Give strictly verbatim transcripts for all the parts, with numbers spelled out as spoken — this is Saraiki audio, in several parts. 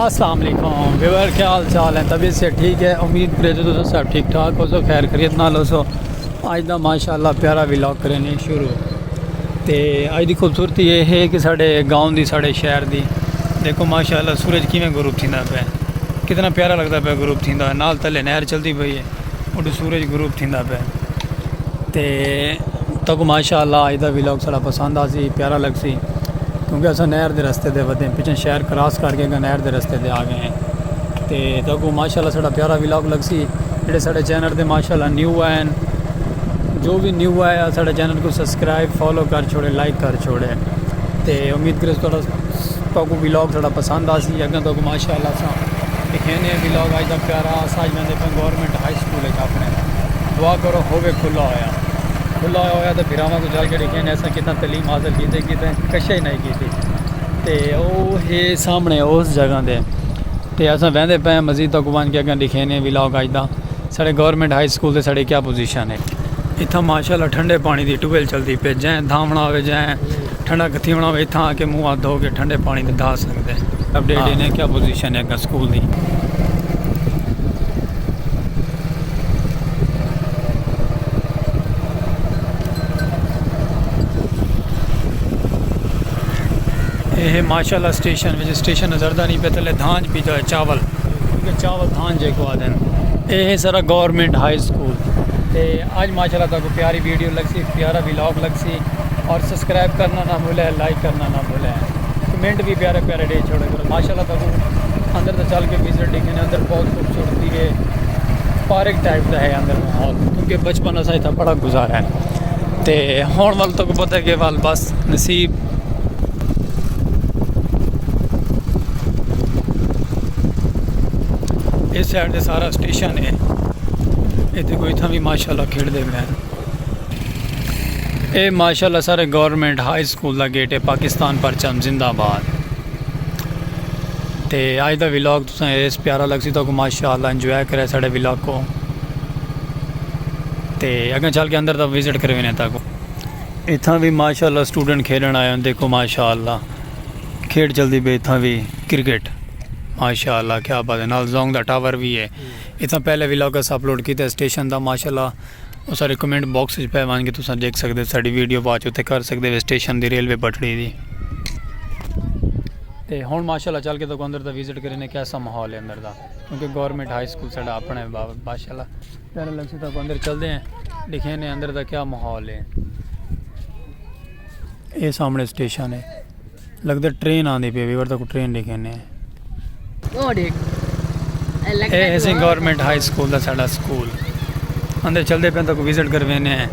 السلام علیکم ویور، کیا حال چال ہے؟ طبیعت سے ٹھیک ہے؟ امید کرے تو تساں سب ٹھیک ٹھاک ہو سو، خیر خیریت نال ہو سو۔ اج دا ماشاءاللہ پیارا ولاگ کرنے شروع۔ تے اج دی خوبصورتی یہ ہے کہ ساڈے گاؤں دی، ساڈے شہر دی، دیکھو ماشاءاللہ سورج کیویں غروب تھیندا پیا، کتنا پیارا لگدا پیا غروب تھیندا، نال تلے نہر چلدی پئی ہے، اڈو سورج غروب تھیندا پیا۔ تے تاکو ماشاءاللہ اج دا ولاگ ساڈا پسند آسی، پیارا لگسی، کیونکہ اساں نہر دے رستے تے ودے ہیں، پچھے شہر کراس کر کے اگاں نہر دے رستے تے آ گئے ہیں۔ تے تاکو ماشاءاللہ ساڈا پیارا ولاگ لگسی۔ جڑے ساڈے چینل تے ماشاءاللہ نیو آئے ہیں، جو بھی نیو آیا ساڈے چینل کو سبسکرائب، فالو کر چھوڑے، لائک کر چھوڑے۔ تے امید کرے تہاڈا، تہاکوں ولاگ ساڈا پسند آسی۔ اگاں تہاکوں ماشاءاللہ اساں ݙکھیندے ہیں ولاگ اڄ دا پیارا۔ اساں اڄ ویندے پئے گورنمنٹ ہائی سکول وچ اپݨے۔ دعا کرو ہووے کھلا ہویا۔ کھلا ہویا تے بھراواں کوں چل کے ݙکھیندے ہیں اساں کتنا تعلیم حاصل کیتی، کتنے کشش نہیں کیتی۔ تے او ہے سامݨے اس جگہ تے۔ تے اساں ویندے پئے ہیں مزید تہاکوں ونڄ کے اگاں ݙکھیندے ہیں ولاگ اڄ دا۔ ساݙے گورنمنٹ ہائی سکول تے ساݙی کیا پوزیشن ہے۔ اتھاں ماشاءاللہ ٹھنڈے پاݨی دی ٹیوب ویل چلدی پئی، جئیں دھاوݨا ہووے، جئیں ٹھنڈا کتھیوݨا ہووے، اتھاں آ کے منہ ہتھ دھو کے ٹھنڈے پاݨی تے دھا سڳدے۔ اپڈیٹ ہاں۔ انہیں کیا پوزیشن ہے اگاں سکول دی۔ اے ہے ماشاءاللہ سٹیشن وچ، سٹیشن نظر دا نہیں پیا، تلے دھانج پیدا ہے چاول، کیونکہ چاول دھانج جے کو آدن۔ اے ہے سارا گورنمنٹ ہائی سکول۔ تے اج ماشاءاللہ تاکو پیاری ویڈیو لگسی، پیارا ولاگ لگسی، اور سبسکرائب کرنا نہ بھولے، لائک کرنا نہ بھولے، کمنٹ بھی پیارے پیارے ڈے چھوڑے کرو۔ ماشاءاللہ تاکو اندر تو چل کے وزٹ ݙکھیندے، اندر بہت خوبصورتی ہے، پارک ٹائپ دا ہے اندر ماحول، کیونکہ بچپن اساں اتھا بڑا گزارا ہے۔ تے ہݨ ول تاکو پتہ ہے کہ ول بس نصیب۔ اس سائیڈ تے سارا سٹیشن ہے۔ اے دیکھو اتھاں بھی ماشاءاللہ کھیݙدے پئے ہیں۔ اے ماشاءاللہ سارے گورنمنٹ ہائی سکول دا گیٹ ہے، پاکستان پرچم زندہ باد۔ تے اج دا ولاگ تساں اس پیارا لگسی، تاکو ماشاءاللہ انجوائے کرے ساڈے ولاگ کو۔ تے اگاں چل کے اندر دا وزٹ کروینے تاکو۔ اتھاں بھی ماشاءاللہ سٹوڈنٹ کھیڈن آئے ہیں، دیکھو ماشاءاللہ کھیڈ چلدی پئی اتھاں بھی کرکٹ۔ ماشاءاللہ کیا بات ہے، نال زونگ دا ٹاور بھی ہے۔ اتھاں پہلے ولاگ اساں اپلوڈ کیتا اسٹیشن دا، ماشاءاللہ او سارے کمنٹ باکس وچ پئے ونڄ کے تساں ݙیکھ سڳدے، ساݙی ویڈیو واچ اتھے کر سڳدے وے اسٹیشن دی، ریلوے پٹڑی دی۔ تے ہݨ ماشاءاللہ چل کے تاکو اندر دا وزٹ کرینے کیسا ماحول ہے اندر دا، کیونکہ گورنمنٹ ہائی سکول ساݙا اپݨا ہے با-، ماشاءاللہ پیارا لگسی۔ تاکو اندر چلدے ہیں، ݙکھیندے ہیں اندر دا کیا ماحول ہے۔ اے سامݨے اسٹیشن ہے۔ لڳدے ٹرین آندی پئی، ویور تاکو ٹرین ݙکھیندے ہیں۔ او ݙیکھ۔ اے لڳدے اے ہے سی گورنمنٹ ہائی سکول دا ساݙا سکول۔ اندر چلدے پئے تاکو وزٹ کروینے ہیں۔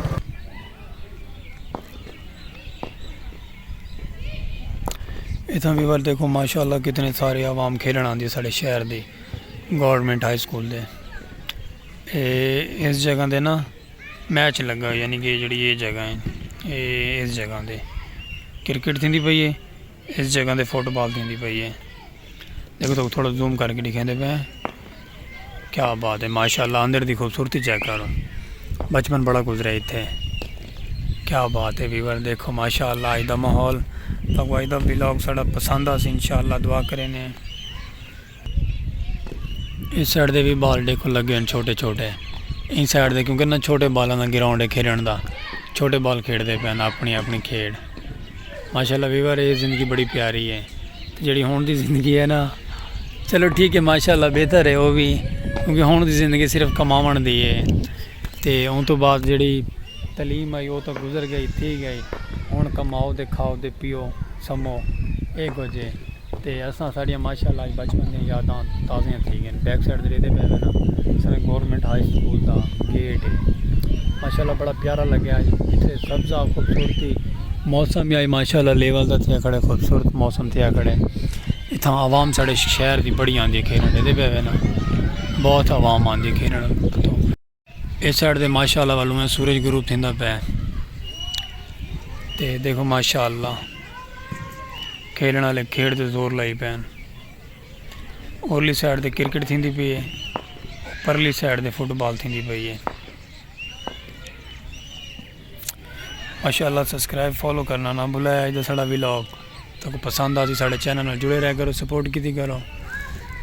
اتھاں ویور دیکھو ماشاءاللہ کتنے سارے عوام کھیݙݨ آندی ہے ساݙے شہر دی گورنمنٹ ہائی سکول دے۔ اے اس جگہ دے نا میچ لڳا، یعنی کہ جیڑھی اے جگہ ہے، اے اس جگہ تے کرکٹ تھیندی پئی ہے، اس جگہ تے فٹ بال تھیندی پئی ہے۔ دیکھو تو تھوڑا زوم کر کے ݙکھیندے پئے ہیں۔ کیا بات ہے، ماشاءاللہ اندر دی خوبصورتی چیک کرو، بچپن بڑا گزرا ہے اتھے۔ کیا بات ہے ویور، دیکھو ماشاءاللہ اج دا ماحول، تاکو اج دا ولاگ ساݙا پسند آسی، انشاءاللہ دعا کرینے۔ اس سائیڈ دے بھی بال ݙیکھو لڳے ہن چھوٹے چھوٹے۔ ایں سائیڈ دے کیونکہ نہ چھوٹے بالاں دا گراؤنڈ ہے کھیݙݨ دا، چھوٹے بال کھیݙدے پئے ہن اپݨی اپݨی کھیݙ۔ ماشاءاللہ ویور، اے زندگی بڑی پیاری ہے۔ تے جیڑھی ہݨ دی زندگی ہے نا، چلو ٹھیک ہے ماشاءاللہ بہتر ہے او وی، کیونکہ ہݨ دی زندگی صرف کماوݨ دی ہے۔ تے اوں توں بعد جیڑھی تعلیم آئی او تاں گزر ڳئی، تھی ڳئی۔ ہݨ کماؤ تے کھاؤ تے پیو، سمو، اے کجھ ہے۔ تے اساں، ساݙیاں ماشاءاللہ اڄ بچپن دیاں یاداں تازیاں تھی ڳئین۔ بیک سائیڈ تے ݙیہدے پئے وے نا، سارے گورنمنٹ ہائی سکول دا گیٹ ہے۔ ماشاءاللہ بڑا پیارا لڳیا اڄ۔ اتھے سبزہ، خوبصورتی، موسم وی اڄ ماشاءاللہ لیول دا تھیا کھڑے، خوبصورت موسم تھیا کھڑے۔ اتھاں عوام ساݙے شہر دی بڑی آندی ہے کھیݙݨ، ݙیہدے پئے وے نا، بہت عوام آندی ہے کھیݙݨ۔ اس سائیڈ تے ماشاءاللہ والوں ہے سورج غروب تھیندا پئے۔ تے دیکھو ماشاءاللہ کھیݙݨ والے کھیݙ تے زور لائی پئے۔ اورلی سائیڈ تے کرکٹ تھیندی پئی ہے، پرلی سائیڈ تے فٹ بال تھیندی پئی ہے۔ ماشاءاللہ سبسکرائب فالو کرنا نہ بھلائے۔ اڄ دا ساݙا ولاگ تہاکوں پسند آسی، ساݙے چینل نال جڑے رہیا کرو، سپورٹ کیتی کرو۔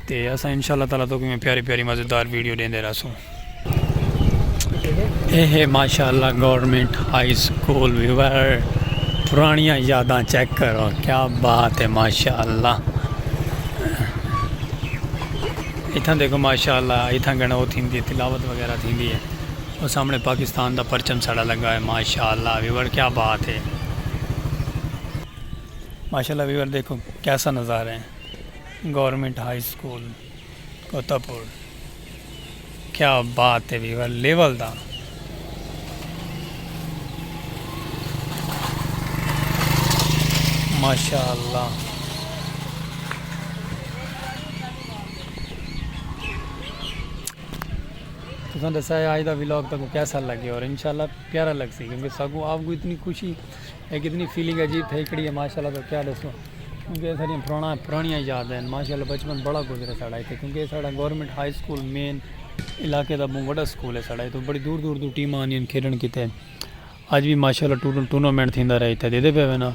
تے اساں انشاءاللہ تعالیٰ تہاکوں پیاری پیاری مزیدار ویڈیو ݙیندے رہسوں۔ اے ہے ماشاءاللہ گورنمنٹ ہائی سکول۔ ویور، پرانیاں یاداں چیک کرو، کیا بات ہے ماشاءاللہ۔ اتھاں دیکھو ماشاءاللہ، اتھاں گھنو تھیندی ہے، تلاوت وغیرہ تھیندی ہے۔ اور سامنے پاکستان دا پرچم ساڑا لگا ہے ماشاءاللہ۔ ویور، کیا بات ہے ماشاءاللہ۔ ویور دیکھو کیسا نظارہ ہے، گورنمنٹ ہائی سکول کوتا پور۔ کیا بات ہے ویور، لیول دا۔ ماشاءاللہ۔ تساں ݙسایا اڄ دا ولاگ تہاکوں کیسا لڳے، اور انشاءاللہ پیارا لڳسی، کیونکہ ساکوں آپ کو اتنی خوشی، ایک اتنی فیلنگ عجیب تھئی کھڑی ہے ماشاءاللہ، تو کیا ݙسوں، کیونکہ اے ساریاں پراݨا پراݨیاں یاد ہیں ماشاءاللہ۔ بچپن بڑا گزرے ساڑا اتھے، کیونکہ اے ساڑا گورنمنٹ ہائی سکول مین علاقے دا ٻہوں وݙا سکول ہے ساڑا، اتھوں بڑی دور دور توں ٹیماں آندیاں کھیݙݨ کیتے۔ اڄ وی ماشاءاللہ ٹورن-، ٹورنامنٹ تھیندا رہے اتھے، ݙیہدے پئے وینا۔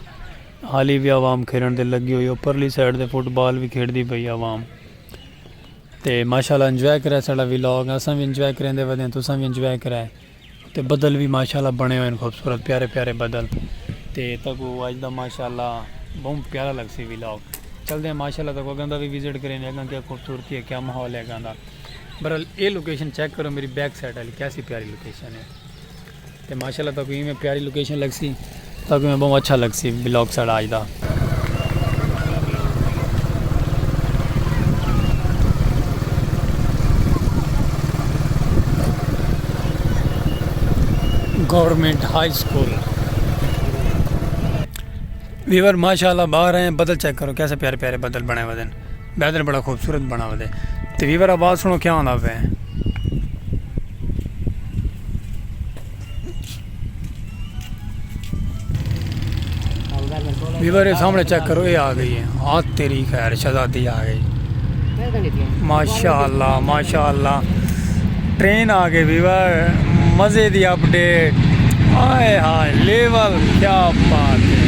حالی وی عوام کھیݙݨ تے لڳی ہوئی، اوپرلی سائیڈ تے فٹ بال وی کھیݙدی پئی عوام۔ تے ماشاءاللہ انجوائے کرے ساڑا ولاگ، اساں وی انجوائے کریندے ودے ہیں، تساں وی انجوائے کرے۔ تے بدل وی ماشاءاللہ بݨے ہوئے ہیں، خوبصورت پیارے پیارے بدل۔ تے تہاکوں اڄ دا ماشاءاللہ ٻہوں پیارا لڳسی ولاگ۔ چلدے ہیں ماشاءاللہ تہاکوں اڳاں دا وی وزٹ کریندے، اڳاں کیا خوبصورتی ہے، کیا ماحول ہے اڳاں دا۔ بہرحال اے لوکیشن چیک کرو میری بیک سائیڈ والی، کیسی پیاری لوکیشن ہے۔ تے ماشاءاللہ تہاکوں ایویں پیاری لوکیشن لڳسی، تہاکوں ایویں ٻہوں اچھا لڳسی ولاگ ساڑا اڄ دا۔ گورنمنٹ ہائی سکول۔ ویور ماشاءاللہ باہر ہیں، بدل چیک کرو کیسے پیارے پیارے بدل بݨے ودے ہیں۔ ویدر بڑا خوبصورت بݨا ودے۔ تے ویور آواز سݨو کیا ہوندا پئے۔ ویور اے سامݨے چیک کرو، اے آ ڳئی ہے۔ ہاتھ تیری خیر، شہزادی آ ڳئی۔ ماشاءاللہ، ماشاءاللہ۔ ٹرین آ ڳئی ویور، مزے دی اپڈیٹ۔ ہائے ہائے، لیول کیا بات ہے۔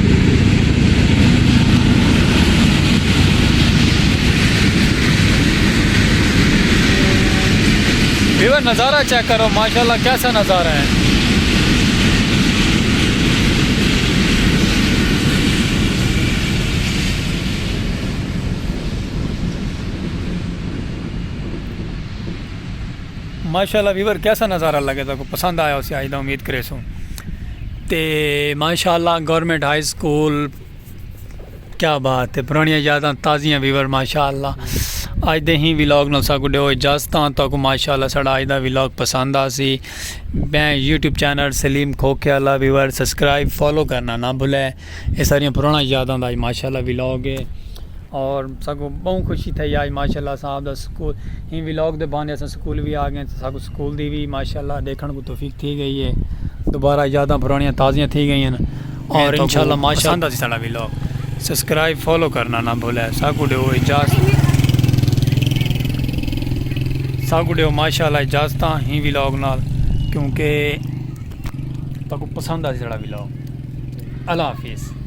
ویور نظارہ چیک کرو، ماشاءاللہ کیسا نظارہ ہے۔ ماشاءاللہ ویور کیسا نظارہ لڳے، تہاکوں پسند آیا ہوسی، اڄ دا امید کریسوں۔ تے ماشاءاللہ گورنمنٹ ہائی سکول، کیا بات ہے، پراݨیاں یاداں تازیاں ویور ماشاءاللہ۔ اڄ دے ہی ولاگ نال ساکوں ݙیو اجازتاں، تہاکوں ماشاءاللہ ساڑا اڄ دا ولاگ پسند آسی۔ میں یوٹیوب چینل سلیم کھوکھے والا ویور سبسکرائب فالو کرنا نہ بھلے۔ اے ساریاں پراݨا یاداں دا اڄ ماشاءاللہ ولاگ ہے۔ اور ساکوں ٻہوں خوشی تھئی اڄ ماشاءاللہ اساں آپ دا سکول، ہیں ولاگ دے بہانے اساں سکول وی آ ڳئے، ساکوں سکول دی وی ماشاءاللہ ݙیکھݨ کوں توفیق تھی ڳئی ہے۔ دوبارہ یاداں پراݨیاں تازیاں تھی ڳئیاں۔ اور انشاءاللہ ماشاءاللہ پسند آسی ساݙا ولاگ، سبسکرائب فالو کرنا نہ بھلے۔ ساکوں ݙیو اجازت، ساکوں ݙیو ماشاءاللہ اجازتاں ہیں ولاگ نال، کیونکہ تہاکوں پسند آسی ساݙا ولاگ۔ اللہ حافظ۔